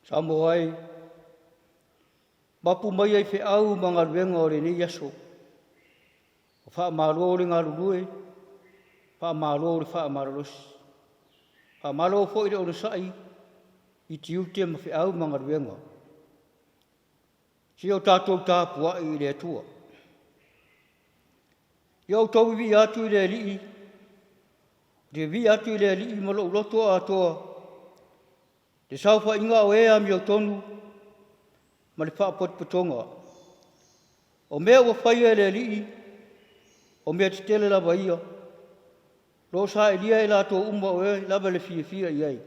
Samoa e, mapu mai ai feau ma galuega o lenei aso. Ua faamalo le galulue, faamalo le faamalolosi. Faamalo foi le onosai i tiute ma feau ma galuega. Se o tatou tapuai i le Atua. Ia outou vivii atu i le Alii, ou te vivii atu i le Alii ma lou loto atoa, le saofaiga o e amiotonu ma le faapotopotoga. O mea ua faia e le Alii, o mea tetele lava ia, o lo o saelia e latou uma o e lava le fiafia i ai.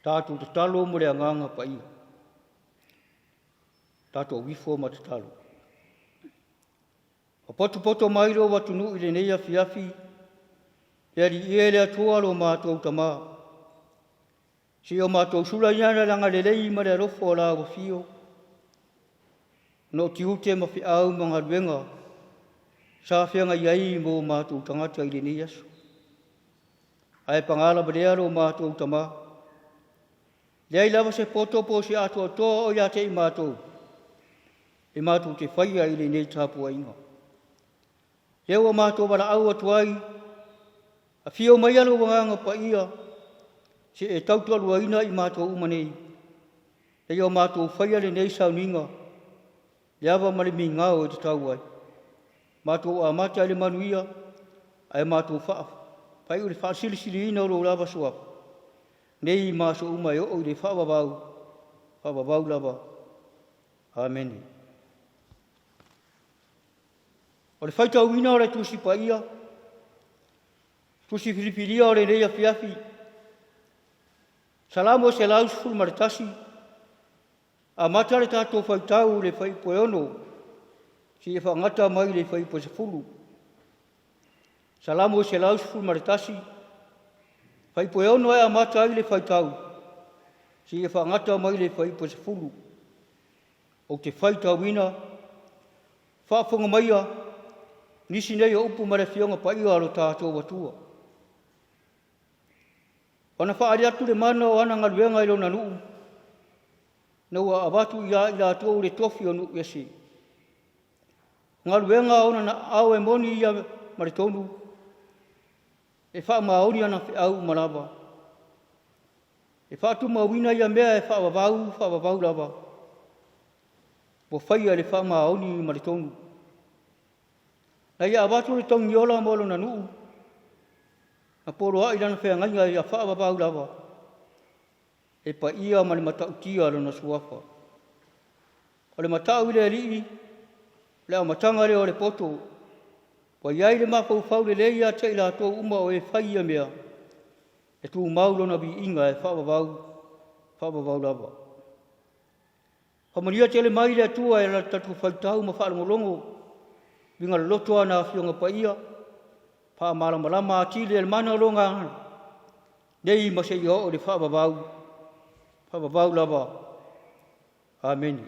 Tatou tatalo mo le Agaga Paia. Tatou ifo ma tatalo. Ua potopoto mai lou atunuu i lenei afiafi, le Alii e, le Atua lo matou Tama. Se o matou sula ia le agalelei ma le alofa o la ua fio, ona o tiute ma feau ma galuega sa feagai ai mo matou tagata i lenei aso. Ae paga lava lea lo matou Tama, leai lava se poto po o se atoatoa o ia te i matou, e matou te faia i lenei tapuaiga. Lea ua matou valaau atu ai, afio maia lou Agaga Paia, se e tautoaluaina i matou uma nei, leia o matou faia lenei sauniga, le ava ma le migao e tatau ai. Matou amata i le manuia, ae matou faaiu i le faasilisiliina o lou lava suafa, nei ma aso uma e oo i le faavavau, faavavau lava. Amene. O le faitauina o le Tusi Paia, Tusi filifilia o lenei afiafi, Salamo 111, amata le tatou faitau i le fuaiupu e 6 seia faagata mai le fuaiupu e 10. Salamo 111, fuaiupu e 6 e amata ai le faitau seia faagata mai le fuaiupu e 10. Ou te faitauina, faafofoga maia nisi nei o upu ma le Afioga Paia a lo tatou Atua. Ona faaali atu le mana o ana galuega i lona nuu, na ua avatu ia i latou le tofi o nuu ese. O galuega a ona naau e moni ia ma le tonu, e faamaoni ana feau uma lava. E faatumauina ia mea e faavavau, faavavau lava, ua faia i le faamaoni ma le tonu. Na ia avatu le togiola mo lona nuu, na poloai lana feagaiga ia faavavau lava, e paia ma le matautia lona suafa. O le matau i le Alii, o le amataga lea o le poto, ua i ai le mafaufau lelei ia te i latou uma o e fai ia mea, e tumau lona viiga e faavavau, faavavau lava. Faamanuia tele mai le Atua e la tatou faitau ma faalogologo, uiga loloto ana Afioga Paia, faamalamalama atili e le mana o lona Agaga, nei ma seia oo i le faavavau, faavavau lava. Amene.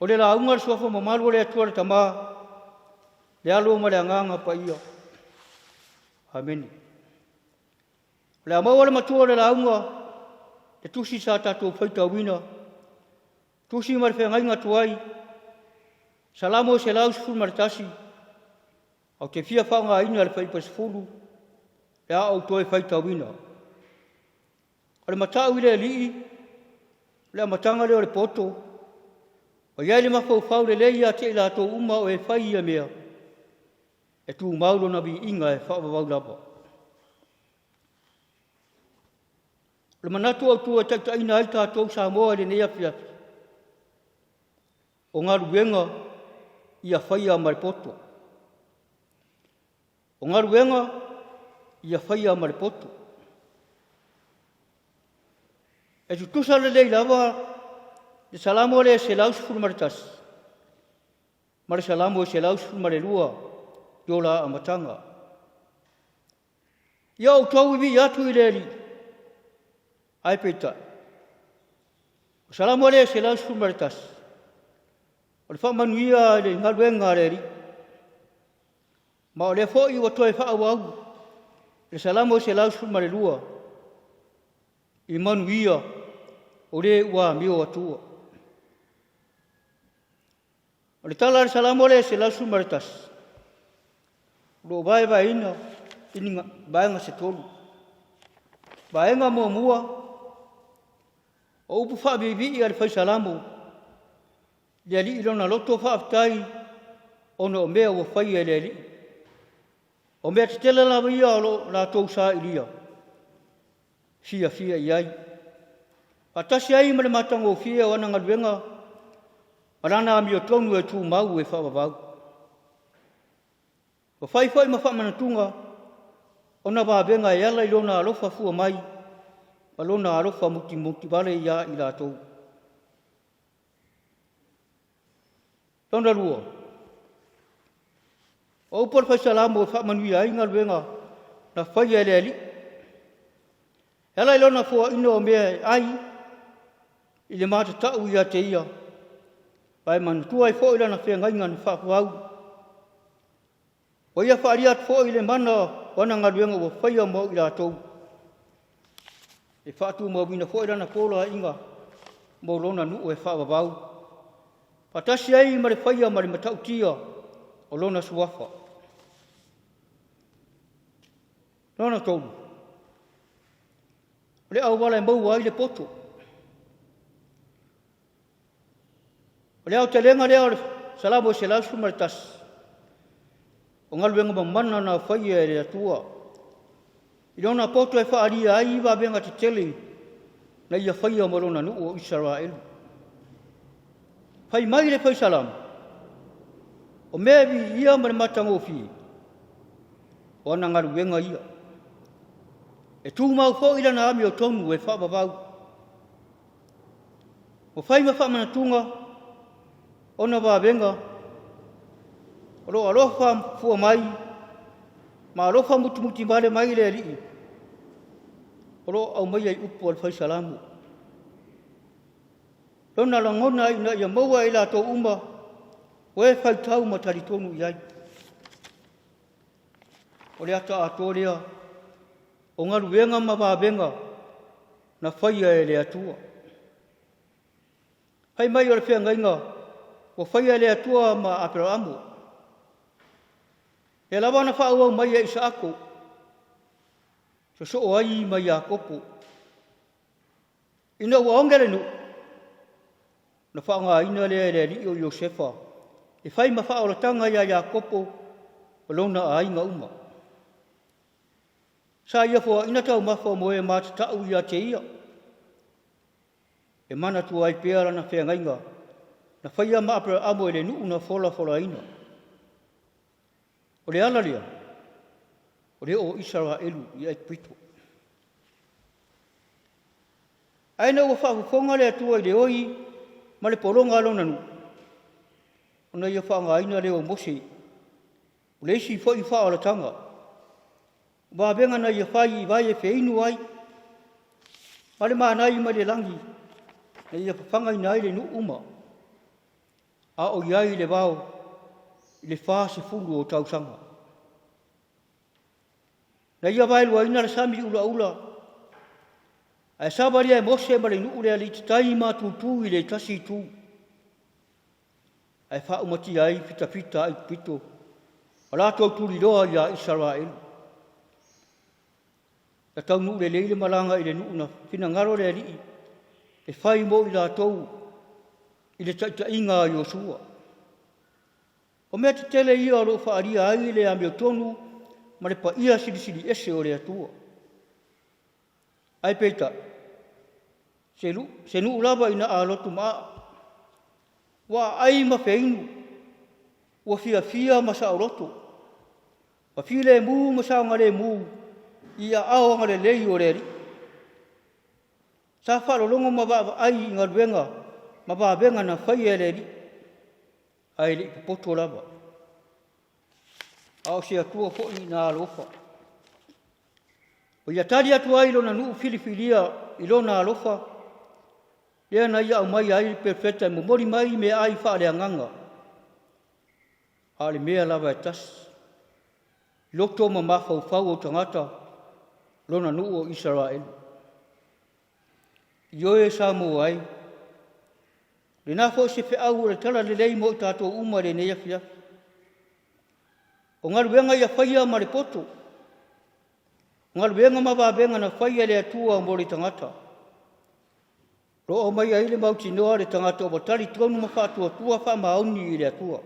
O le lauga a le suafa mamalu o le Atua le Tama, le Alo ma le Agaga Paia. Amene. O le a maua le matua o le lauga, le tusi sa tatou faitauina, tusi ma le feagaiga tuai, Salamo 111, ou te fia faaaogaina le fuaiupu e 10, pe a ou toe faitauina. O le matau i le Alii, o le amataga lea o le poto, ua i ai le mafaufau lelei ia te i latou uma o e fai ia mea, e tumau lona viiga e faavavau lava. O le manatu autu e taitaiina ai tatou Samoa i lenei afiafi, o galuega ia faia ma le poto. O galuega ia faia ma le poto. E tutusa lelei lava le Salamo lea e 111 ma le Salamo e 112 i o la amataga. Ia outou vivii atu i le Alii, ae peitai, o Salamo lea e 111, o le faamanuia i le galuega a le Alii. Ma o lea foi ua toe faaauau le Salamo 112. I manuia o lē ua amio atua. O le tala a le Salamo lea e 111, o lo o vaevaeina i ni vaega se tolu. Vaega muamua, o upu faaviivii a le Fai Salamo i le Alii i lona loto faafetai ona o mea ua faia e le Alii. O mea tetele lava ia o lo o latou sailia fiafia i ai, faatasi ai ma le matagofie o ana galuega ma lana amiotonu e tumau e faavavau. Ua fai foi ma faamanatuga ona vavega e ala i lona alofa fua mai ma lona alofa mutimutivale ia i latou. Lona lua, o upu a le Fai Salamo e faamanuia ai galuega na faia e le Alii, e ala i lona foaina o mea e ai i le matatau ia te ia, ma e manatua ai foi lana feagaiga na faafau. Ua ia faaalia atu foi le mana o ana galuega ua faia mo i latou, e faatumauina foi lana poloaiga mo lona nuu e faavavau, faatasi ai ma le faia ma le matautia o lona suafa. Lona tolu, o le auala e maua ai le poto. O le aotelega lea o le Salamo 111, o galuega mamana na faia e le Atua i lona poto e faaalia ai vavega tetele na ia faia ma lona nuu o Isaraelu. Fai mai le Fai Salamo, o mea e viia ma le matagofie, o ana galuega ia. E tumau foi lana amiotonu e faavavau. Ua fai ma faamanatuga ona vavega o lo o alofa fua mai ma alofa mutimutivale mai le Alii o lo o aumaia i upu a le Fai Salamo. Lona lagona ina ia maua e i latou uma o e faitau ma talitonu i ai. O le ata atoa lea o galuega ma vavega na faia e le Atua. Fai mai o le feagaiga ua faia e le Atua ma Aperaamu. Lea lava na faaauau mai e Isaako, sosoo ai ma Iakopo. Ina ua oge le nuu, na faaaogaina lea e le alii o Iosefa e fai ma faaolataga ia Iakopo ma lona aiga uma. Sa ia foaina taumafa mo e matatau ia te ia, e manatua ai pea lana feagaiga na faia ma Aperaamu e le nuu na folafolaina. O le ala lea, o le oo o Isaraelu i Aikupito. Ae ina ua faafofoga le Atua i le oi ma le pologa a lona nuu, ona ia faaaogaina lea o Mose, o le isi foi faaolataga, o vavega na ia fai i vai e feinu ai, ma le manai mai le lagi, na ia fafagaina ai le nuu uma, a o i ai i le vao i le 40 o tausaga. Na ia vaeluaina le sami ulaula, ae savalia e Mose ma le nuu le alititai matutu i le tasi itu, ae faaumatia ai fitafita a Aikupito ma latou tuliloa ia Isaraelu. Na taunuu lelei le malaga i le nuu na finagalo le Alii e fai mo i latou i le taitaiga a Iosua. O mea tetele ia o lo o faaalia ai le amiotonu ma le paia silisili ese o le Atua. Ae peitai, se nuu lava ina a lotu maa, ua aai ma feinu, ua fiafia ma saoloto, ma filemu ma saogalemu i aao agalelei o le Alii. Sa faalologo ma vaavaai i galuega ma vavega na faia e le Alii, ae le i popoto lava. A o se Atua foi na alofa. Ua ia tali atu ai lona nuu filifilia i lona alofa, lea na ia aumaia ai le perofeta e momoli mai meaai faaleagaga, a o le mea lava e tasi, loto ma mafaufau o tagata, lona nuu o Isaraelu. Ioe Samoa ai. Lena foi se feau o le tala lelei mo i tatou uma lenei afiafi. O galuega ia faia ma le poto, o galuega ma vavega na faia e le Atua mo le tagata. O lo o mai ai le mautinoa le tagata ua talitonu ma faatuatua faamaoni i le Atua.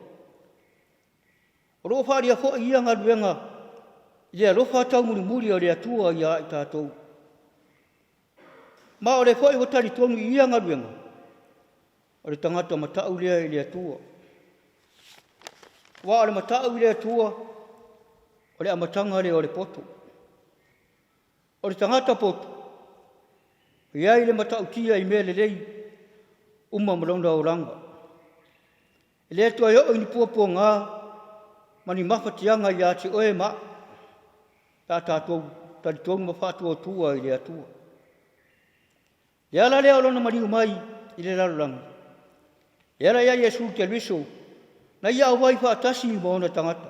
O lo o faaalia foi ia galuega i le alofa taumulimuli o le Atua ia i tatou. Ma o le foi ua talitonu i ia galuega, o le tagata matau lea i le Atua. Aua o le matau i le Atua, o le amataga lea o le poto. O le tagata poto, e i ai le matautia i mea lelei uma ma lona olaga. E le toe oo i ni puapuaga ma ni mafatiaga ia te oe ma au, pe a tatou talitonu ma faatuatua i le Atua. Le ala lea o lona maliu mai i le lalolagi, e ala ia Iesu Keriso, na ia auai faatasi ma ona tagata.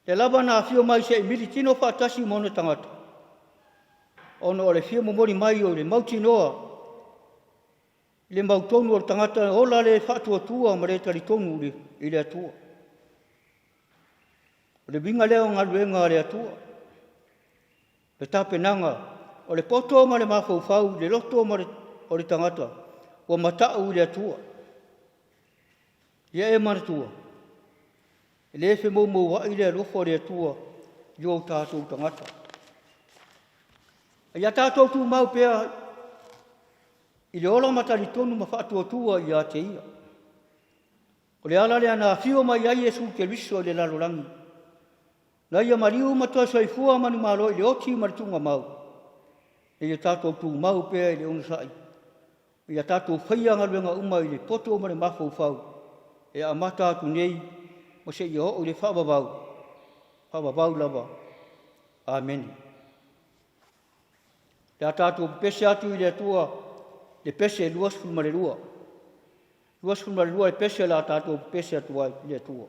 Lea lava na afio mai se i militino faatasi ma ona tagata, ona o le fia momoli mai o le mautinoa i le mautonu o le tagata ola le faatuatua ma le talitonu i le Atua. O le uiga lea o galuega a le Atua, le tapenaga o le poto ma le mafaufau, le loto ma le, o le tagata ua matau i le Atua. Ia e manatua, e le femoumouai le alofa o le Atua i o tatou tagata. A ia tatou tumau pea i le ola ma talitonu ma faatuatua ia te ia. O le ala lea na afio mai ai Iesu Keriso i le lalolagi, na ia maliu ma toe soifua manumalo i le oti ma le tuugamau, ia tatou tumau pea i le onosai, ia tatou faia galuega uma i le poto ma le mafaufau, e amata atu nei ma seia oo i le faavavau, faavavau lava. Amene. Le a tatou pepese atu i le Atua le pese 22. 22 e pese la tatou pepese atu ai i le Atua.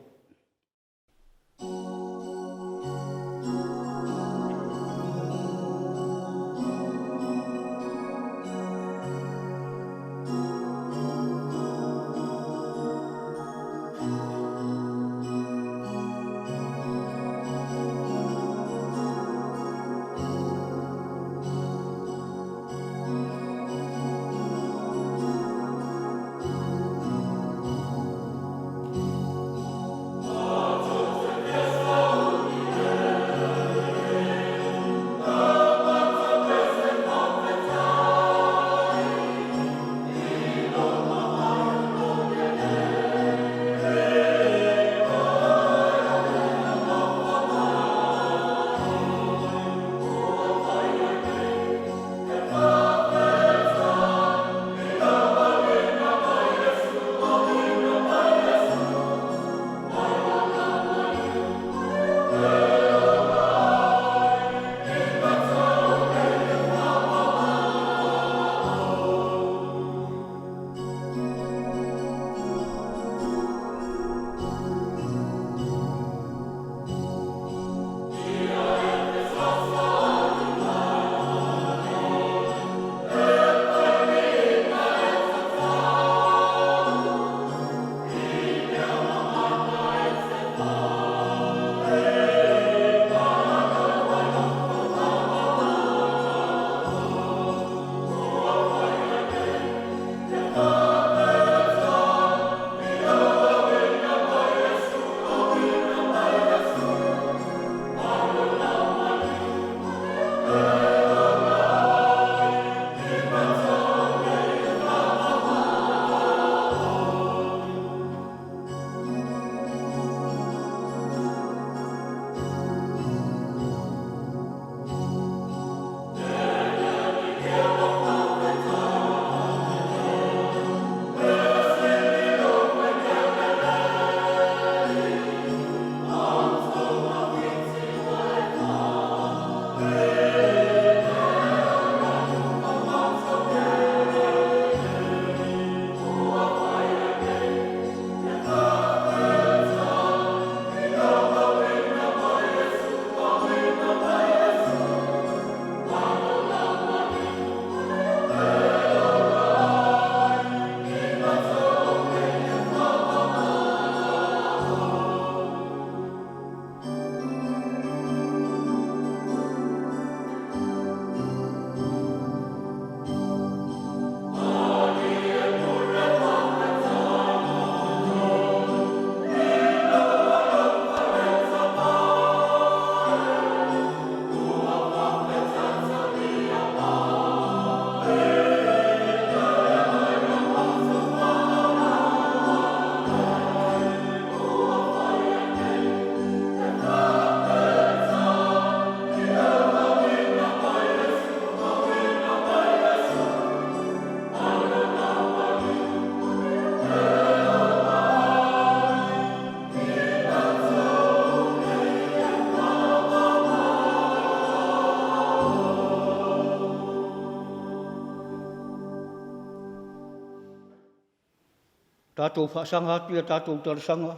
Tatou faasaga atu i a tatou talosaga,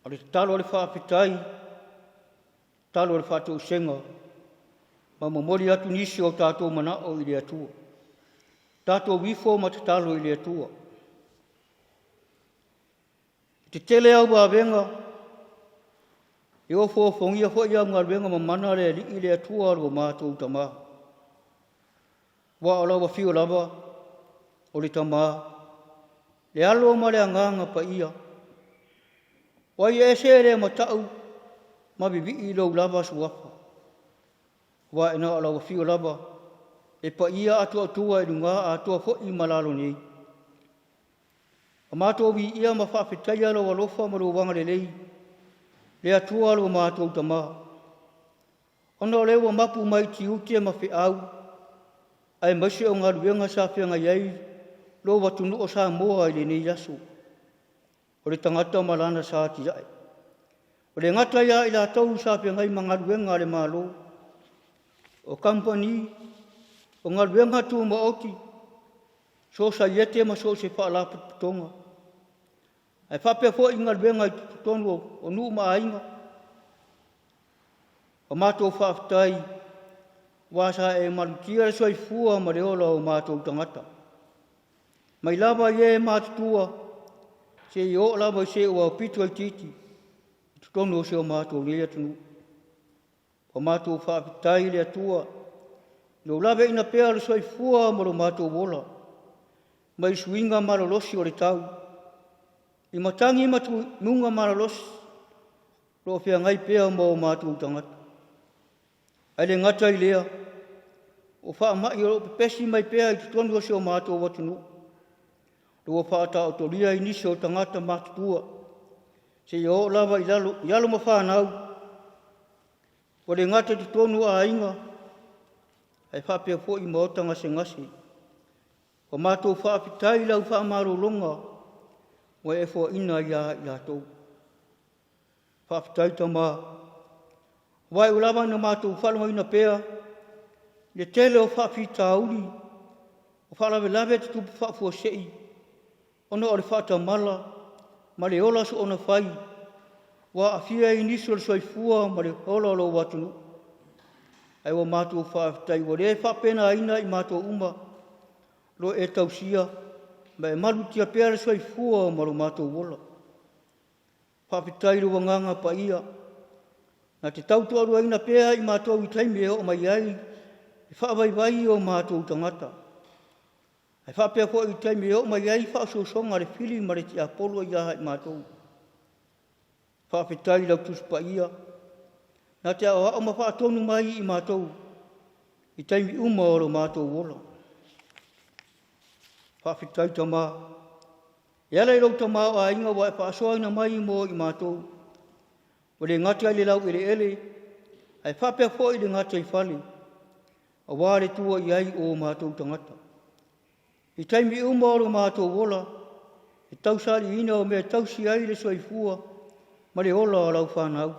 o le tatalo o le faafetai, tatalo o le faatoesega, ma momoli atu nisi o tatou manao i le Atua. Tatou ifo ma tatalo i le Atua. E tetele au vavega, e ofoofogia foi au galuega mamana le Alii le Atua lo matou Tama. Aua o lau afio lava, o le Tama, le Alo ma le Agaga Paia. O ai ese e le matau ma vivii lou lava suafa. Aua e na o lau afio lava, e paia atoatua i luga atoa foi ma lalo nei. A matou viia ma faafetaia lou alofa ma lou agalelei, le Atua lo matou Tama. Ona o lea ua mapu mai tiute ma feau, aemaise o galuega sa feagai ai lou atunuu o Samoa i lenei aso, o le tagata ma lana sa tiae. O le gata ia i latou sa feagai ma galuega a le Malo, o kamupani, o galuega tumaoti, sosaiete ma so o se faalapotopotoga, ae faapea foi galuega i totonu o nuu ma aiga. O matou faafetai aua sa e malutia le soifua ma le ola o matou tagata. Mai lava i e matutua seia oo lava i se ua aupito itiiti i totonu o si o matou nei atunuu. O matou faafetai i le Atua i lou laveaiina pea o le soifua ma lo matou ola mai suiga malolosi o le tau, i matagi ma tuimuga malolosi o lo o feagai pea ma o matou tagata. Ae le gata i lea, o faamai o lo o pepesi mai pea i totonu o si o matou atunuu, ua faataotolia i nisi o tagata matutua, seia oo lava i, lalo, i alo ma fanau, ua le gata i totonu o aiga, ae faapea foi i maota gasegase. Ua matou faafetai i lau faamalologa ua e foaina ia i latou. Faafetai Tama, aua e ui lava ina matou faalogoina pea le tele o faafitauli, o faalavelave tutupu faafuasei ona o le faatamala ma le ola soona fai ua aafia ai nisi o le soifua ma le ola o lou atunuu. Ae ua matou faafetai ua le faapenaina i matou uma lo e tausia ma e malutia pea le soifua ma lo matou ola. Faafetai i lou Agaga Paia, na te tautoaluaina pea i matou i taimi e oo mai ai le faavaivai o matou tagata. Ae faapea foi i taimi e oo mai ai faaosoosoga a le fili ma le tiapolo ia i matou. Faafetai i lau Tusi Paia, na te aoao ma faatonu mai i matou i taimi uma o lo matou ola. Faafetai Tama, e ala i lou tamaoaiga ua e faasoaina mai mo i matou, ua le gata i le laueleele, ae faapea foi i le gataifale, aua le tua i ai o matou tagata. I taimi uma o lo matou ola, e tausaliina o mea e tausi ai le soifua ma le ola o lau fanau.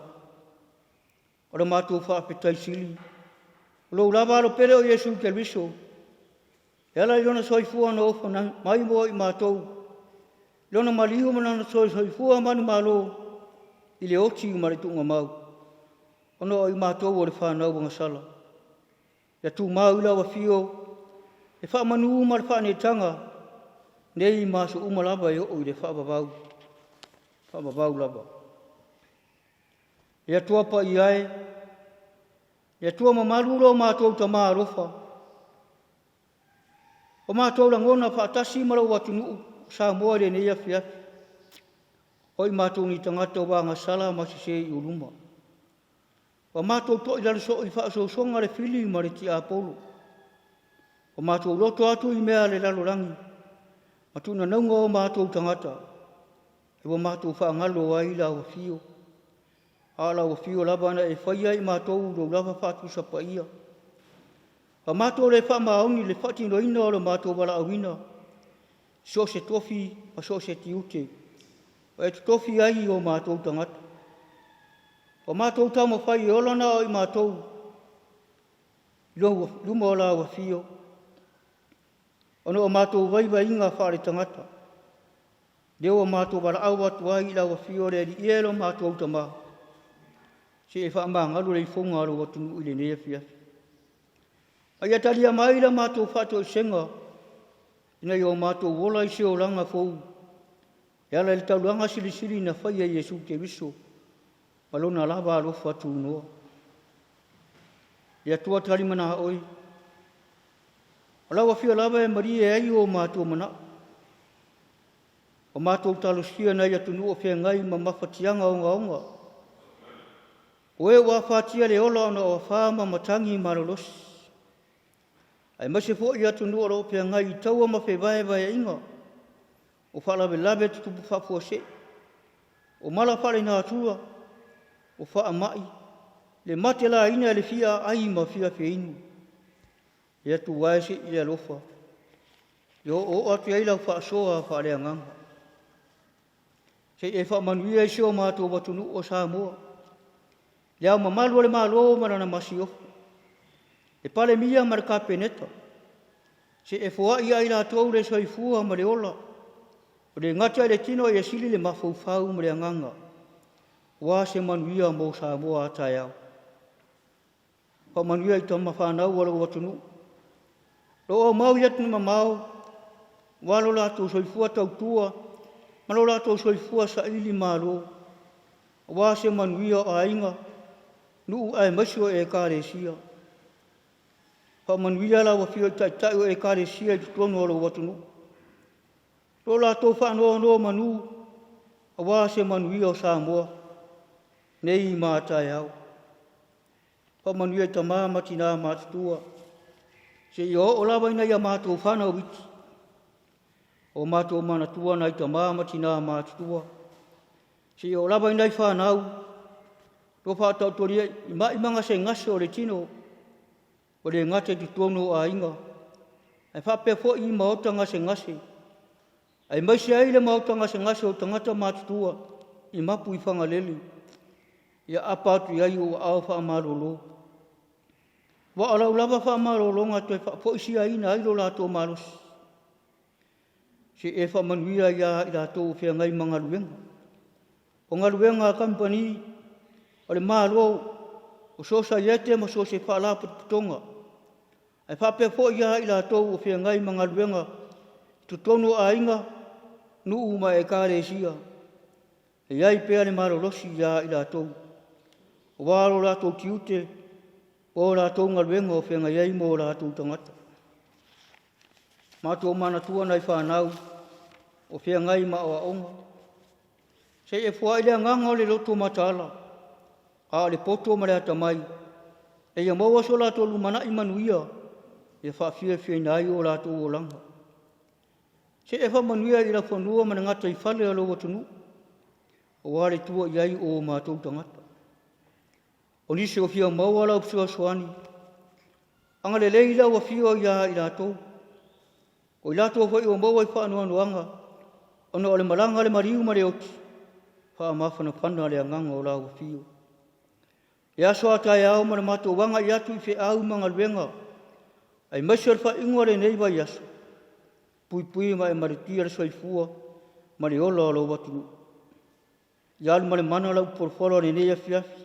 O le matou faafetai sili, o lou lava alo pele o Iesu Keriso, e ala i lona soifua na ofo mai mo i matou, lona maliu ma lona soifua manumalo i le oti ma le tuugamau, ona o i matou o le fanau agasala. Ia tumau i lau afio le faamanu ma le faaneetaga nei ma aso uma lava e oo i le faavavau, faavavau lava. Le Atua paia e, le Atua mamalu lo matou Tama alofa, o matou lagona faatasi ma lou atunuu Samoa i lenei afiafi, o i matou ni tagata ua agasala ma sese i ou luma. Ua matou to'i lalo soo i faaosoosoga le fili ma le tiapolo. Ua matou loto atu i mea a le lalolagi ma tuunanauga o matou tagata, e ua matou faagalo ai lau afio. A o lau afio lava na e faia i matou lou lava faatusa paia. Ua matou le faamaoni i le faatinoina o lo matou valaauina, so o se tofi ma so o se tiute, ua e totofi ai i o matou tagata. Ua matou taumafai e ola na o i matou i luma o lau afio, ona o matou vaivaiga faale-tagata. Lea ua matou valaau atu ai i lau Afio le Alii e lo matou Tama, se i e faamagalo le ifoga a lou atunuu i lenei afiafi. A ia talia mai la matou faatoesega ina ia o matou ola i se olaga fou e ala i le taulaga silisili na faia e Iesu Keriso ma lona lava alofa tunoa. Le Atua talimana oe, o lau afio lava e malie ai o matou manao. O matou talosia nai atunuu o feagai ma mafatiaga ogaoga. O e ua afatia le ola ona o afa ma matagi malolosi. Aemaise foi atunuu o lo o feagai i taua ma fevaevaeaiga, o faalavelave tutupu faafuasei, o mala faalenatura, o faamai, le mate laina e le fia aai ma fia feinu. Le Atua e se i le alofa, ia oooo atu i ai lau faasoa faaleagaga. Se i e faamanuia i si o matou atunuu o Samoa, Le Ao Mamalu o le Malo ma lana Masiofo, le Palemia ma le Kapeneta, se e foai ia i latou le soifua ma le ola, o le gata i le tino ia sili le mafaufau ma le agaga, aua se manuia mo Samoa a taeao. Faamanuia i tama fanau a lou atunuu, o lo o aumau i atunuu mamao, aua lo latou soifua tautua ma lo latou soifua saili malo, aua se manuia o aiga, nuu aemaise o Ekalesia. Faamanuia lau Afio i Taitai o Ekalesia i totonu o lou atunuu, lo latou faanonomanu aua se manuia o Samoa nei ma a taeao. Faamanuia i tama ma tina matutua, seia oo lava ina ia matou fanau iti. O matou manatua nai tama ma tina matutua, seia oo lava i nai fanau, ua faataotolia i mai ma gasegase o le tino, ua le gata i totonu o aiga, ae faapea foi i maota gasegase, aemaise ai le maota gasegase o tagata matutua i mapu i Fagalele, ia apa atu i ai ou aao faamalolo. Ua o lau lava faamalologa toe faafoisiaina ai lo latou malosi. Se e faamanuia ia i latou o feagai ma galuega. O galuega a kamupani, o le Malo, o sosaiete ma so o se faalapotopotoga, ae faapea foi ia i latou o feagai ma galuega i totonu o aiga, nuu ma ekalesia. E i ai pea le malolosi ia i latou, aua lo latou tiute ma o latou galuega o feagai ai ma o latou tagata. Matou manatua nai fanau o feagai ma aoaoga, se i e foai le agaga o le loto mataala, a o le poto ma le atamai, e ia maua so latou lumanai manuia, ia faafiafiaina ai o latou olaga. Se e faamanuia i laufanua ma le gataifale o lou atunuu, aua le tua i ai o matou tagata. O nisi o fia maua lau fesoasoani, agalelei lau afio ia i latou. O i latou foi ua maua i faanoanoaga, ona o le malaga a le maliu ma le oti, faamafanafana le agaga o lau afio. Le aso a taeao ma le matou agai atu i feau ma galuega, aemaise o le faaiuga o lenei vaiaso, puipui ma e malutia le soifua ma le ola o lou atunuu. Ia alu ma le mana lau folafolafola o lenei afiafi,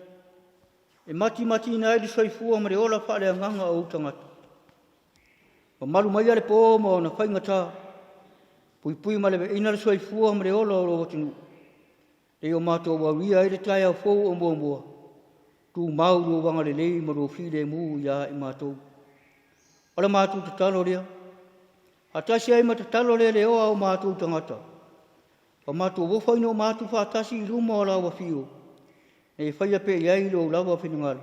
e matimatiina ai le soifua ma le ola faaleagaga o ou tagata. Mamalu maia le po ma ona faigata, puipui ma leveina le soifua ma le ola o lou atunuu. E o matou aulia ai le taeao fou o muamua, tumau lou agalelei ma lou filemu ia i matou. O le matou tatalo lea, faatasi ai ma tatalo le leoa o matou tagata, ua matou ofa ina uma atu faatasi i luma o lau afio, nei faia pea i ai lou lava finagalo,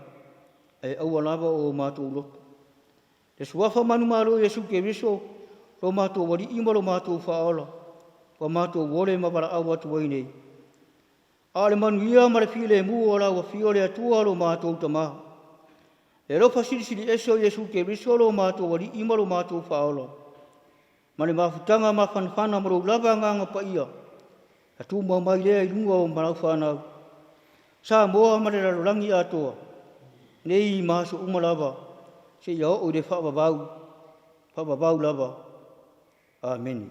ae aua lava o matou loto. Le suafa manumalo o Iesu Keriso, lo matou Alii ma lo matou Faaola, ua matou ole ma valaau atu ai nei. A o le manuia ma le filemu o lau afio le Atua lo matou Tama, le alofa silisili ese o Iesu Keriso lo matou Alii ma lo matou Faaola, ma le mafutaga mafanafana ma lou lava Agaga Paia, a tumau mai lea i luga o malau fanau, Samoa ma le lalolagi atoa, nei ma aso uma lava, seia oo i le faavavau, faavavau lava. Amene.